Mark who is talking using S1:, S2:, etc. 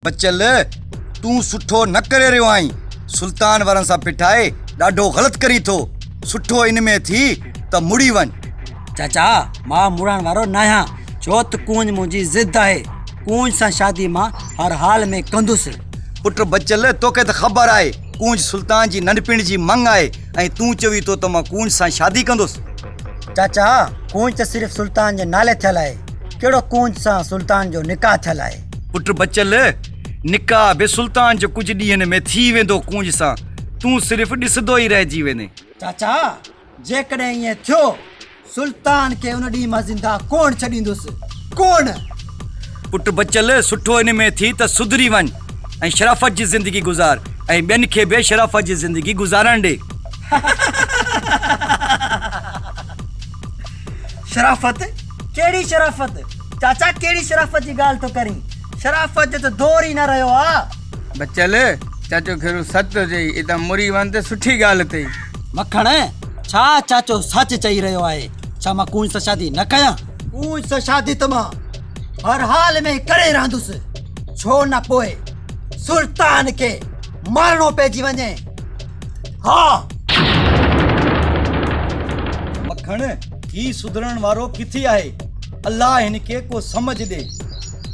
S1: بچل، تون سٺو نه ڪري رهيو آهين. سلطان وارن سان ڦٽائي ڏاڍو غلط ڪرين ٿو. سٺو ان ۾ ٿي ته مڙي وڃ.
S2: چاچا، مان مڙڻ وارو ناهيان، ڇو ته ڪونج منهنجي ضد آهي. ڪونج سان شادي مان هر حال ۾ ڪندس.
S1: پٽ بچل، توکي ته خبر آهي، ڪونج سلطان جي ننڍپڻ جي مڱ آهي ۽ تون چوين ٿو ته مان ڪونج سان شادي ڪندس.
S2: چاچا، ڪونج ته صرف سلطان جي نالي ٿيل آهي. ڪهڙو ڪونج سان سلطان جو نڪاح ٿيل آهي؟
S1: پٽ بچل، نڪاح به سلطان جو ڪجهه ڏينهن ۾ ٿي ويندو ڪونج سان، تون صرف ڏسندو ئي رهجي ويندين.
S2: چاچا، جيڪڏهن ائين ٿيو، سلطان کي ان ڏينهن مان زنده ڪونه ڇڏيندس، ڪونه!
S1: پٽ بچل، سٺو ان ۾ ٿي ته سڌري وڃ ۽ شرافت جي زندگي گذار ۽ ٻين کي به شرافت جي زندگي گذارڻ ڏي.
S2: شرافت؟ ڪهڙي شرافت؟ چاچا ڪهڙي شرافت جي ڳالهه ٿو ڪرين؟ شرافت جو ته دور ئي نه رهيو آ.
S3: بچل، چاچو خيرو سچ ٿو چئي، اتان مري وڃ ته سٺي ڳالهه اٿئي.
S2: مکڻ، ڇا چاچو سچ چئي رهيو آهي؟ ڇا مان ڪونج سان شادي نه ڪيان؟ ڪونج سان شادي ته مان هر حال ۾ ڪري رهندس، ڇو نه پوء سلطان کي مارڻو پئجي وڃي. ها!
S1: مکڻ، هي سڌرڻ وارو ڪٿي آهي؟ الله هن کي ڪو سمجهه ڏي.